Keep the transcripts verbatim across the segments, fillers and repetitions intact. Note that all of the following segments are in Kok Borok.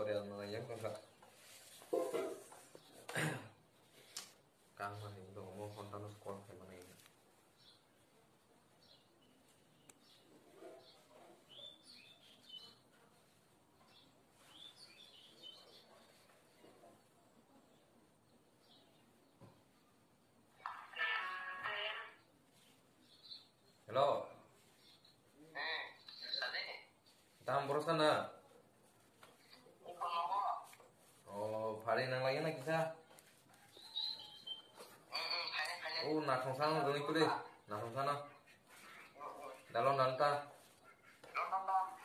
Korea no yang kha. Kang mani do mo phone tano call khe mani. Hello. Tam borosa na? O, phari nang lagi na kisa? O, nakhong sana doni kuli. Nakhong sana. Dalon dan ta.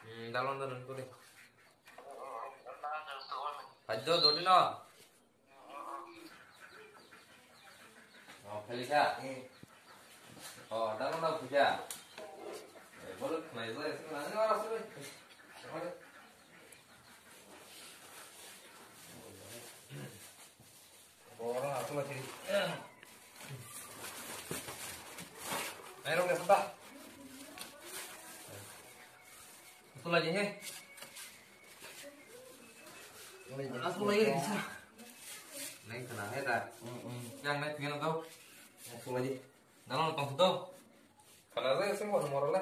Hmm, dalon dan kuli. Hajjo dodi na. O, Felisa. Hmm. O, dalon dan puja. Eh, boleh, naik boleh. Mana orang sih? Borok aswk lai sidi. Nairok de santa. Aswk lai he. Aswk lai he kisa. Nai kana he da. Yang nai tinggal tau. Aswk lai. Dalam tong tu. Kana de sing mo moro le.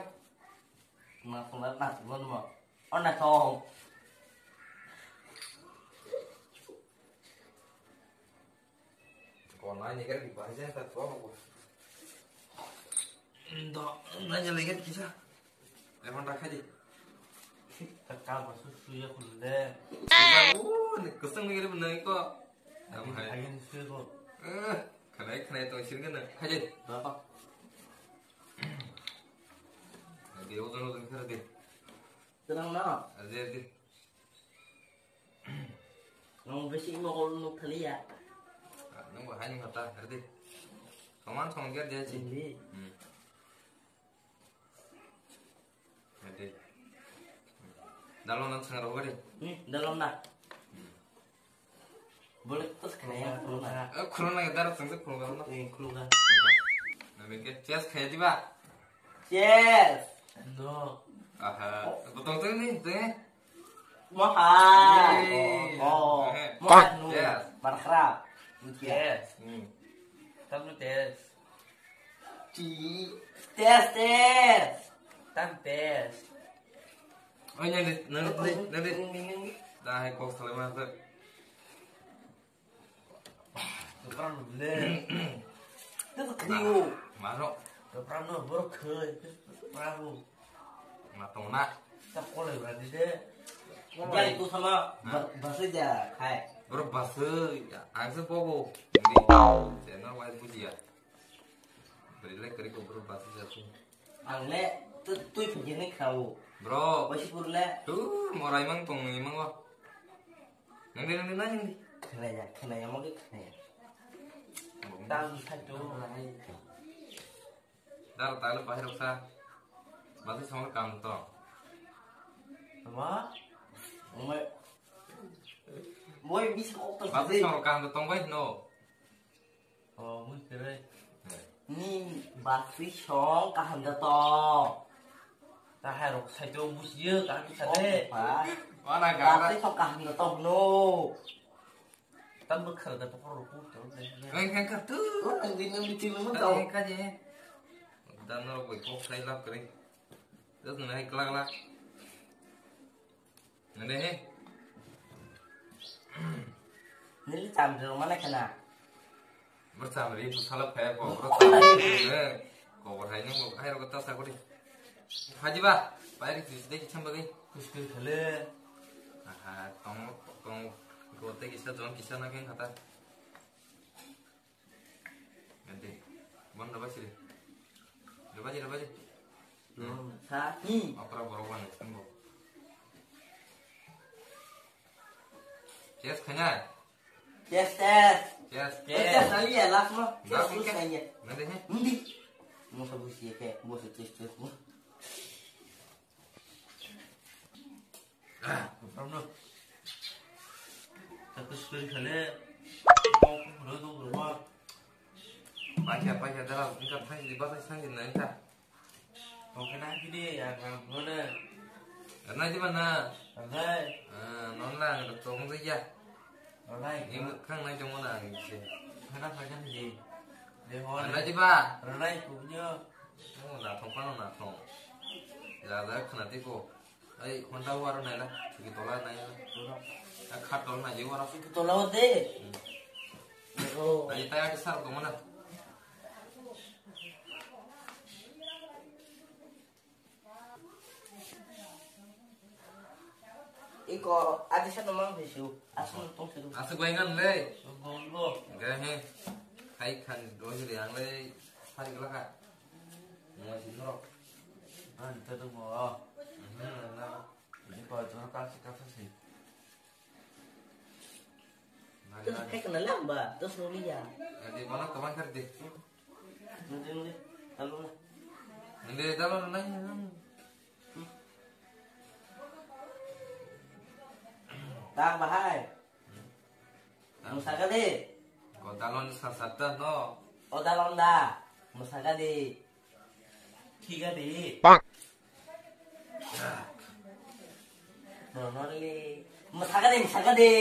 Ma pula na bon mo. Ona tong. Kona ni kar bahasa ta to ko. Do, na jale kar kisa. Lemon rakha di. Ka ka basu suya khulde. O, ni kusung ni kar bnai ko. Am hai. Agin suya ko. Eh, khanai khanai to sirgana. Khaje. Do to. Ade, ojon ojon kar de. Tenang na. Ade, ade. Nang besi mokol nuk thaliya. Nang bahai nung kata, ade. Kaman song kar de chi. Hindi. Hmm. Ade. Dalon nang sangar hogari. Hmm, dalon na. Hmm. Boleh terus kena ya, khulung na. Eh, khulung na, dar sangse khulung na. Eh, khulung na. Na bengke, chess khaya diba? Chess. No. Aha. Botol tu ni, tu ni. Moha. Hey. Oh, oh. Moha nu. Yes. Barkra. Yes. Hmm. Tam nu tes. Ci. Tes, tes. Tam tes. Oh, nanti, nanti, nanti. Dah, hai kok salah masuk. Gapram no le. Tei to khriyo. Mano. Gapram no borok khoi. Prabu. Ma tong na. Ta kole ba di de. Jai to sama. Ba-, basa ja khai. Borok basa ja. Ang se bobo. Hindi. Channel wise bujiya. Beri le kari ko borok basa ja tu. Ang le tu, tu phikir ni khao. Bro. Wasi pur le. Tu morai mang tong ni mang wa. Nang di, nang di, nang di. Khnaya, khnaya, mo ke khnaya. Tang sa tu. Dar ta le bahai rok sa. Basi song kam to. Ama? Ongoi. Boi bis kok to. Basi song kam to tong bai no. Oh, mui kere. Ni basi song kaham da to. Ta hai rok sai to busiyo, kaham sa de. Mana ga. Basi song kaham da to no. Tam bwkha da pokor rok ku to de. Nang kang ka tu. Nang di nang di tilu mo to. Nang ka je. Dan rok bai kok sai lap kere. Terus nang hai klak klak. Nang de he. Nili chamri rok mana khena. Bwsa ri bwsala phai ko, bwsa ri ne. Kobor hai nang bo hai rok ta sa kori. Haji ba, pai ri kis de kicham bagi. Kuskil khale. Aha, tong tong ko te kisa jon kisa na ken khata. Gante. Bon da basi. Da basi, da basi. No, sa. Hmm. Apra borok wan sing bo. Yes, khanya. Yes, yes. Yes, yes. Yes, ali ya, last mo. Yes, yes. Nade he? Hindi. Mo sa busi ke, mo sa yes, yes mo. Ah, no. Satu sekali kali. Kau perlu tu berapa? Paisa, paisa, dalam tingkat paisa di bawah sana, nanti. Kau kena gini ya, mana? Rwnai diba na? Rwnai. Ah, non lang da tong ja ya. Rwnai. Ni mukang nai tong na ang se. Khana phajan di. De ho. Rwnai diba? Rwnai ku nyo. Oh, na thong pa na thong. Ja ja khana ti ko. Ai, honda waro nai la. Ki tola nai la. A khat tol na je waro. Ki tola de. Hmm. Oh. Ai, ta ya sar ko mana. Iko adi sa nomang hisu. Asal tong siru. Asal bai ngan le. Golo. Gahe. Hai khan dohi de ang le. Hari gela ka. Mo si norok. An to to mo. Mhm, na. Ini ko to ka si ka si. Terus kayak kena lamba, terus mulia. Nanti mana teman kerja? Nanti, nanti, talu lah. Nanti talu lah. Tak bahai. Musaka de. Kau talon sasata no. O talon da. Musaka de. Thik age de. Pak. No, no le. Masaka de, masaka de.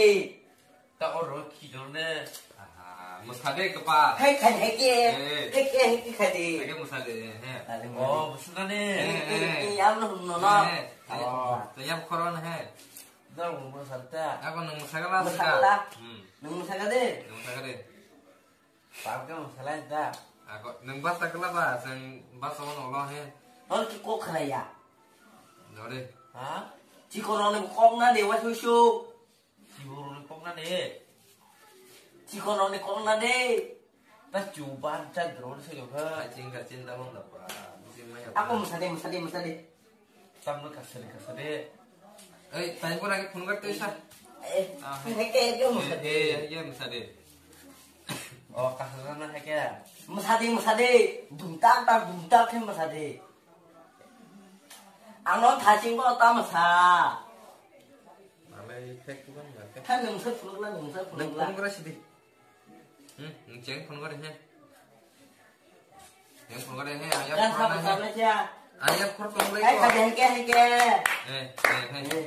Ta oro ki jor ne. Aha, masade kapa. Hai khai hai ke. Eh. Hai ke hai ke khai de. Hai ke masade, he. Ale mo. Oh, masade ne. Eh, eh, eh, eh, ya no, no, no. Eh, eh. Oh. To ya khoro ne he. Da mo masada. Ako nung masaka la. Masaka la. Hmm. Nung masaka de. Nung masaka de. Parka mo salai da. Ako, nwng bus ta kwla ba, chwng bus o no lo he. Hor ki kok khlai ya? Dore. Ha? Chikon rok ni kok na de, wa sui su. Chikon rok ni kok na de. Chikon rok ni kok na de. Ta chu ban cha dro se yo ha. Ai ching ka chin da long da ba. Bisi maya. Ako masade, masade, masade. Tamno kasari kasari. Ei, tai pura ke phone karte sa. Eh, ah, hai. Hai ke, hai ke, eh, masade. Eh, hai ke masade. Oh, kasari na hai ke. Masade, masade. Dum tak tak, dum tak ke masade. Ano thaching ko ta masa. Ame fake tu kan ya. Kan nung sa phunuk la, nung sa phunuk la. Nung phone kara sidi. Hmm, nung cheng phone kare he. Cheng phone kare he, ayah phone kare he. Ayah phone kare he. Hai, hai, hai, hai. Eh, eh, eh. Eh.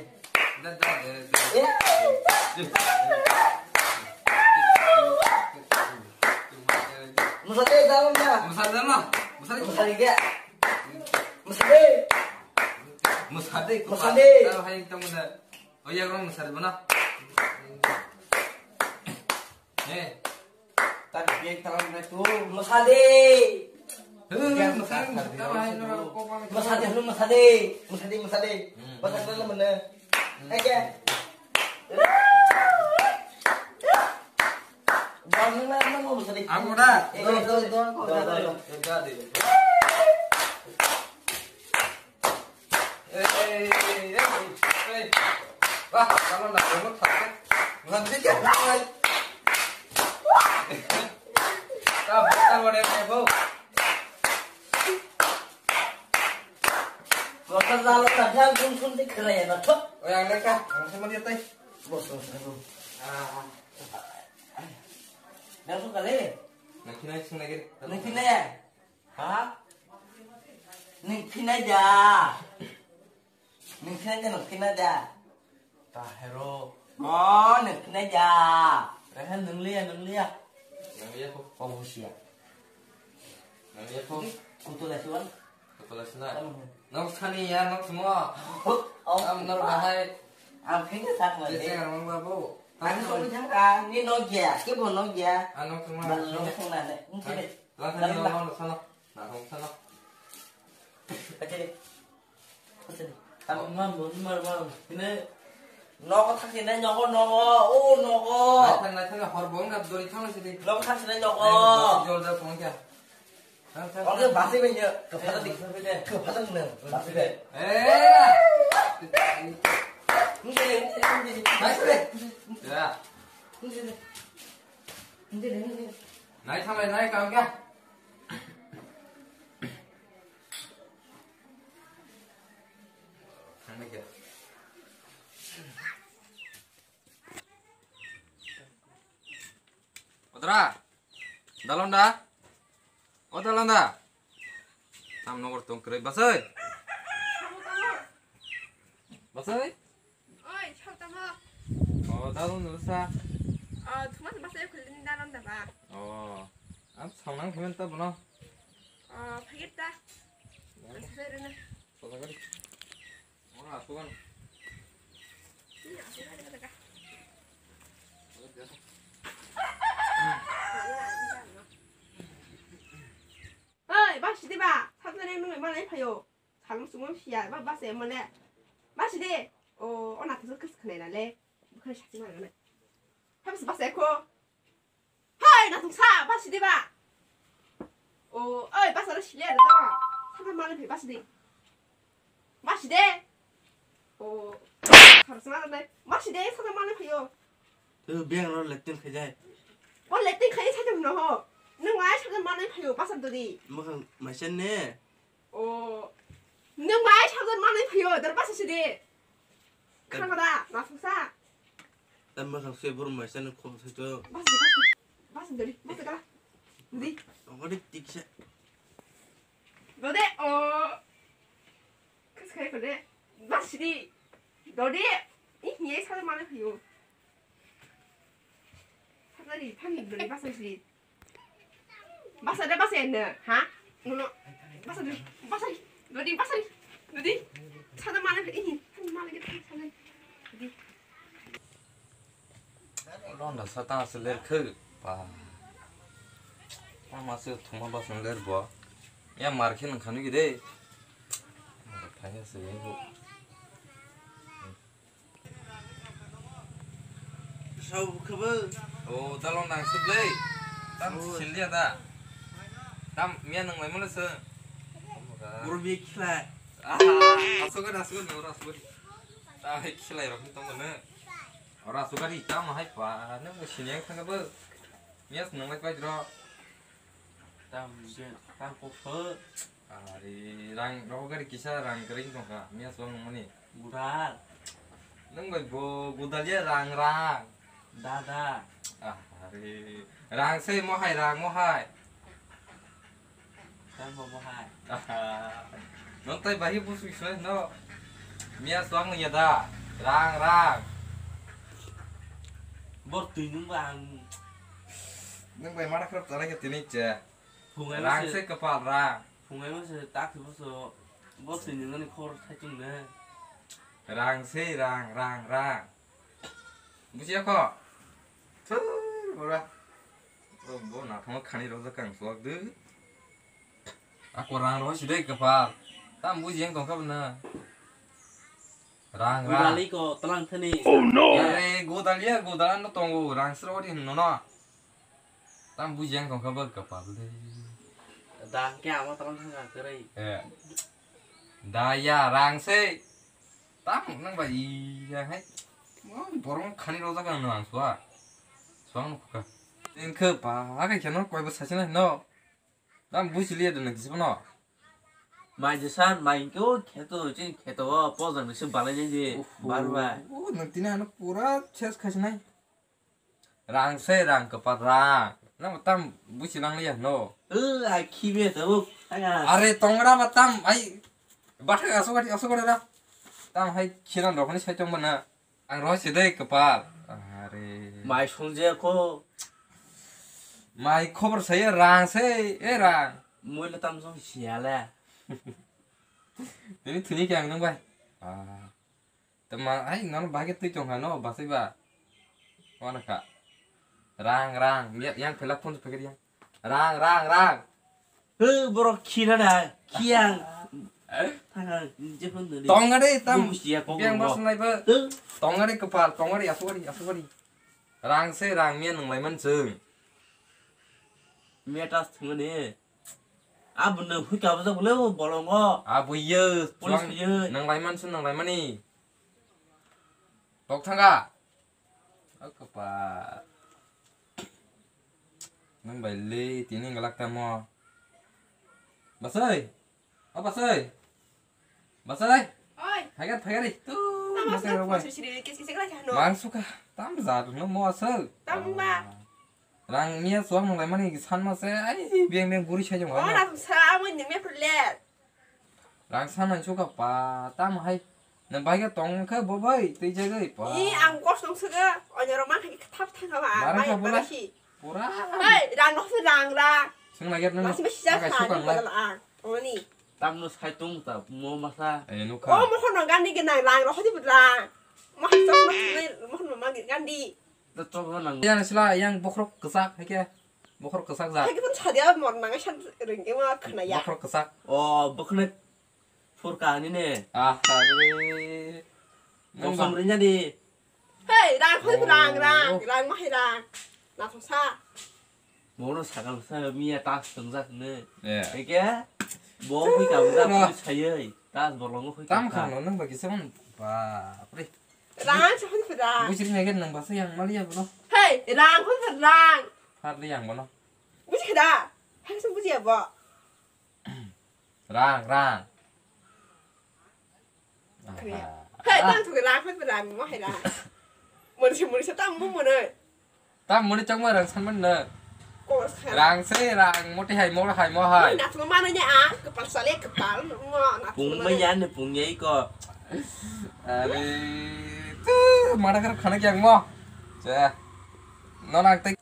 Da, da, da, da. Eh. Musa de, da, da. Musa de, da. Musa de. Musa de. Musa de. Musa de. Da, hai, kamu da. Oh iya, kamu musa de, mana? Eh. Tak biang talang na tu. Masade. Hei, masade, masade, masade, masade, masade, masade. Hmm. Masade na mana? Hmm. Hai ke? Jangan na, na mau masade. Aku dah. Eh, eh, do, do, do, do, do. Jadi. Ei, ei, ei, ei, ei. Wah, kamu nak jenggot sakit. Bukan sedikit, woi. Kamu tak boleh heboh. Motor jalan tak jalan, sun, sun, dik kena ya, na, thot. Oh, yang lain kah? Yang sama dia, tai. Bos, bos, bos. Ah. Langsung kali. Nanti naik, sini lagi. Nanti naik. Ha? Nwng phinai da. Nwng phinai da, nwng phinai da. Tahero. Mo, nwng phinai da. Rehan nwng liya, nwng liya. Nwng liya ko. Ko busia. Nwng liya ko. Kutu la siwan. Kutu la sina. Nwng sani ya, nwng semua. Am nor bahai. Am phinai sak ma. Jese ngar mang babu. Ang song jang ka, ni no gya, ke bo no gya. Ano kuma. Bal no song na ne. Nwng sini. Langsung dia mau sana. Nah, kamu sana. Oke. Oke. Kamu mam, mam, mam, mam. Ini. Nogo thang sini, nogo, nogo. Oh, nogo. Naithang, naithang, hor bong na dori thang sini. Nogo thang sini, nogo. Jol da phone kya. Thang, thang. Oke, basi benya. Kepada di. Kepada na. Basi be. Eh. Ini, ini, ini. Basi be. Ya. Ini, ini. Ini, ini, ini. Nai thanglai nai kam kya? Thanglai kya? Odra, dalon da? O dalon da? Tam nogor tong kwrwi basai. Basai? Oi, sal tamo. O, dalon no sa. O, thuma thuma sai khulini dalon da ba. O, am sangnang phamen ta bono. O, phagit ta. Ang sai rena. Soda gari. Ora asukan. Ni asukan ada ka. Oi, basi di ba. Sabjani nung mana phayo. Salung sungmung siya, ba, basa emole. Basi de. O, o nathok kis khnai na le. Bukhai sati mana na. Habis basa eko. Hai, nathok sa, basi de ba. O, oi, basa ro siya da ba. Sabjani mana phi basi de. Basi de. O, khar sma de. Basi de, sabjani mana phi o. Tu biang ro lectin khai jai. O lectin khai sai tum no ho. Nung ai sabjani mana phi o, basa dodi. Makhang maisan ne. O, nung bai sabjani manwi phaio, dar basa sidi. Khana da, nasuksa. Tam makhang se bor maisa ni khom sai to. Basa, basa. Basa dari, basa kala. Di. Ongkori tiksa. Dode, o. Kas khai kode. Basa sidi. Dode. Ih, ye sabjani manwi phaio. Sabjani, thani dode basa sidi. Basa de basa ende, ha? Ngono. Basa de, basa de. Dodi basa de. Dodi. Sada mana ke ini? Mana ke sada. Dodi. Ronda sata seler ke. Pa. Mama se thuma basa ler bo. Ya markhe nang khanu gide. Phaya se bo. Sao khabo. O, dalon nang sublei. Tam silya da. Tam miya nang lai mole se. Burbi khilai. Aha, asuk kan, asuk kan, ora asuk kan. Ta hai khilai rok tong ne. Ora asuk kan tam hai pa, ne mo sinyang thang ba. Miya nang lai pa jro. Tam je, tam ko pho. Ari rang rogo gari kisa rang kering tongkha, miya suang mani. Gudal. Nang bai bo gudal ya rang rang. Dada. Ari rang sei mohai rang mohai. Rang bo mohai. Nang tai bahi busu isna no. Miya suang ya da. Rang rang. Bor tui nung bang. Nang bai mara khrap talai ke tini che. Phungai rang se kapal rang. Phungai ma se tak se boso. Bo se ni nani khor thai chung ne. Rang se rang, rang, rang. Bujiya kho? Thur bora. Bo, bo na thong khani rojak kang suak de. Ako rang ro si de kapal. Tam buji yang tong kha na. Rang, rang. Gudali ko talang thani. Oh no. Are godal ya, godal no tongo. Rang sro di no no. Tam buji ang tongkha ba kapal de. Da ke ama talang thang ka krai. Eh. Da ya rang se. Tam nang ba iya hai. Mo borong khani rojak ang nang sua. Suang nukha. Engkhe ba akai kheno koi ba sachina no. Tam buji liya de nang sibno. Mai jesan mai ko kheto chin kheto o pojang ni se balai ni je. Uff. Bar bai. O nang tini ano pura ses khasinai. Rang se rang kapal rang. Nang tam busi nang liya no. Eh, ai khibe to. Are tongra ba tam ai. Batha aso gari aso gari ra. Tam hai khiran rokni sai tong bana. Ang roi se dei kapal. Are. Mai songje ko. Mai khobor sai rang se e rang. Moi le tam song siya le. Tini thini ke ang nang bai. Ah. Tama ai nono bage twi tong ha no basai ba. Wana ka. Rang rang yang phela phone phagri yang. Rang rang rang. He borok khina da khiyang. Thanga je phone dali. Tonga de tam. Biang bas nai ba. Tonga de kapal tonga de asugari asugari. Rang se rang miya nang lai man chwng. Metas thungani. Abo nang hui ka bajak bole o bolongo. Abo ye. Police ye. Nang lai man chwng nang lai mani. Tok thanga. Akapa. Nang bai le tini ngalak tamo. Basai. O basai. Basai. Oi. Phaigar phaigari. Tu. Tamo basai sini bai. Siri siri kes kes kelai kano. Mangsuka. Tam jadu no mo asal. Tam ba. Rang miya suang nang lai mani san ma se ai biang biang guri sai jong. O na sa mo ni me purle. Rang san nang suka pa tam hai. Nang bai khe tong khe bo bai twi jagwi pa. I ang kosong sege, onyorok ma khe thap thang kha ba, Mara bai kha bola. Barasi. Pura. Hei, rang no se rang rang. Sing lagi nang. Masi masi jak Maka sani sukang lai. Ang. Oni. Tamno saitung ta mo masa. Ayo nukha. Oh, mohon no gandi genang rang, rohodi rang. Mohon sok no, mohon no magi gandi. Ta chok no nang. Yang sila yang bokrok kesak hai khe. Bokrok kesak ja. Hai khe pun sadia mor nang san ring ke ma khna ya. Bokrok kesak. Oh, bokhne. Phurka ani ne. Ah, are. Bosom rinya di. Hei, rang hoi rang, rang, rang ma hai rang. Na thong sa. Mono sakang sa miya tas tong jak ne. Eke. Bo hui ka buda hui sayoi. Tas bolongo hui. Tam khano nang bagi semen. Bapre. Rang sa hoi rang. Bujri nai gen nang basa yang malia bono. Hei, rang hoi rang. Har li yang bono. Buji khada. Hai sa buji abo. Rang, rang. Kriya. Aha. Hei, tang thuk rang, hei, rang, mo hai rang. Moni se, moni se, tang mo moni. Tang moni chong mo rang san man na. Kos kha. Rang se, rang, moti hai, mo hai, mo hai. Na thuk ma na nya, kepal sale, kepal, mo, na thuk. Pung ma ya ne, pung ya iko. Are, tu, mada kar khana kyang mo. Cha. No nang te.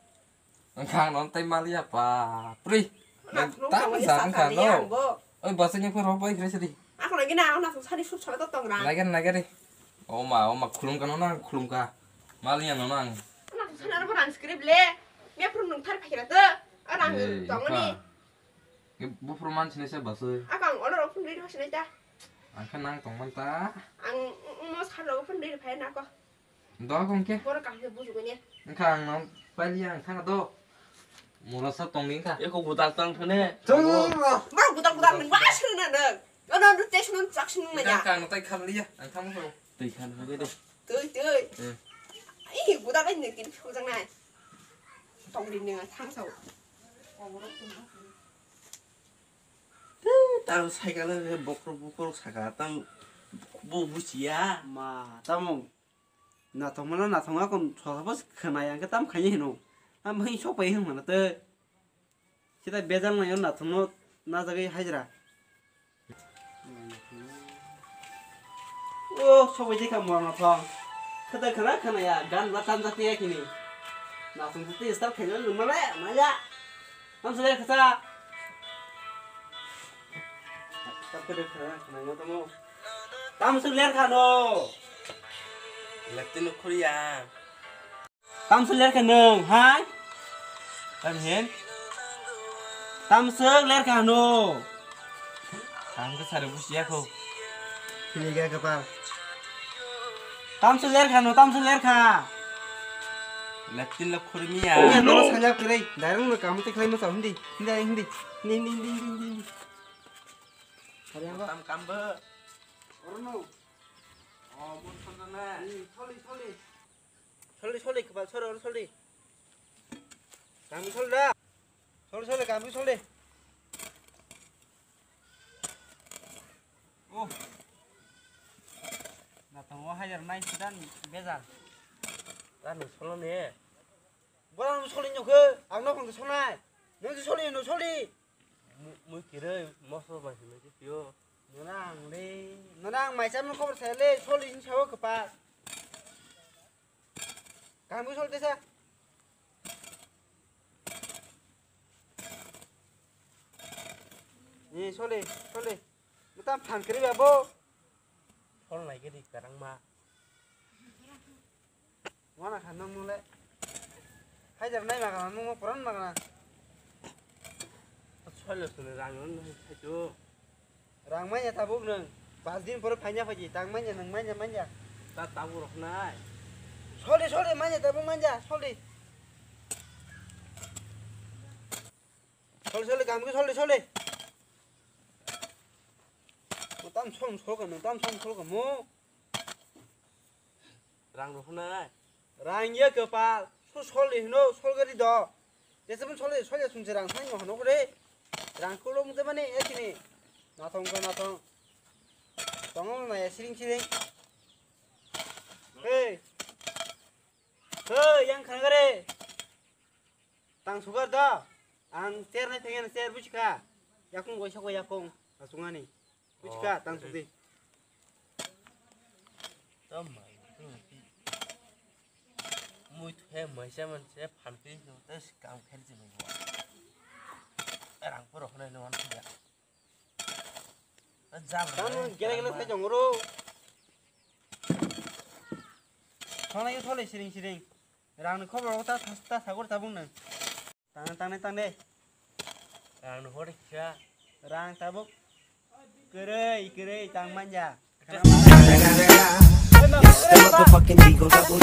Wngkha ang non tei maliya pa. Pri. Nang tang sa wngkha no. Oi basa ni phoro bai kre sidi. Ako lagi na, ako na sari sut sala to tong rang. Nagen nagari. Oma, oma khulum ka no nang khulum ka. Maliya no nang. Ako na sari aro rang script le. Me phuru nung thar phakira to. Arang tong ni. Bu phuru man sinai sa basa. Ako ang order phone ready sinai ta. Angkha nang tong man ta. Ang mo salo phone ready phai na ko. Doha kong ke? Boro kaham khe bujugo ne. Wngkha ang no pailiya ang thangna do. Mura sa tong wngkha. Eko gudak tang thane. Chwng. Boro gudak gudak nang ba sunu na nang. Ano ano test nun chak sunu na ya. Wngkha ang no tai kham liya ang thang so. Twi khan ha de. Twi twi. Hmm. Ih gudak ai nang kin phu jang nai. Tong din nang thang so. Tang cycle bokrok bokrok saka tang bo buchiya. Ma tamo. Nathok mano nathok ma kon sosa bos khwnai ang khe tam khaini hino. Am hoi sok pai hwn mano te. Sita bejal nai nathok no na jagwi hajra. O sok pai jikha mo nathok. Khata khana khana ya gan na tam jati ya kini. Nathok jati start khaina nung male maya. Tam sele khata. Tam sele khana khana tamo. Tam sele khano. Latin khuriya. Tamso ler kha nwng, hai? Tam hin? Tamso ler kha hano. Tam khe sari busiya kho. Philiga kapal. Tamso ler kha no, tamso ler kha. Latin lo khurmiya. Iya, no sanya kere. Direct no kamu te khlai mo sa hindi. Hindi, hindi. Hindi, hindi, hindi, hindi, hindi. Hari apa? Tam kambe. Orono. Oh, mun sana. Soli, soli. Soli, soli, kepal sori, oro soli. Kami soli da. Soli, soli, kami soli. Oh. Na tongo hajar nai sidan bezar. Tani solo ne. Borang soli nyokhe, ang no khong sonai. Nang soli no soli. Mui kiroi moso mai sini tio. Nona ang le, nona ang mai cham khobor sa le, soli ni sawo kepal. Kami sol tesa. Ni soli, soli. Mutam phan kiri babo. Sol nai kiri karang ma. Wana kha nang nung le. Hajar nai magana nung mo poran magana. Solo solo rang nung hai tu. Rang manya tabuk nung. Pas din pore phanya phaji tang manya nung manya manya. Ta tabuk rok nai. Soli soli manya tabuk manya soli. Soli soli kam ke soli soli. Mo tam song sol ka mo tam song sol ka mo. Rang rw hwnai. Rang ye kwpal. Su sol ni hino, sol gari do. Jesabun sol ni, sol ya sumse rang thani mo hano kore. Rang kulo mute mani ekini. Nathong ko nathong. Tongo na ya siring siring. Hey. Hey, yang khana gare. Tang sugar da. Ang ter nai thengya na ter buchka. Yakung goi sokoi yakung. Asungani. Buchka, oh, tang sudi. Mui thwe maisa manse phanphi no te kam kher jini bo. Rang poro hwnai no wan ya. Jam. Tamo gele gele sai jongro. Thana yu thole siring siring. Rang ni khobor ta ta sagor tabung nang. Tang tang tang de. Rang no hor kisa. Rang tabuk. Kwrwi kwrwi tang manja. Motherfucking Eagle Double G.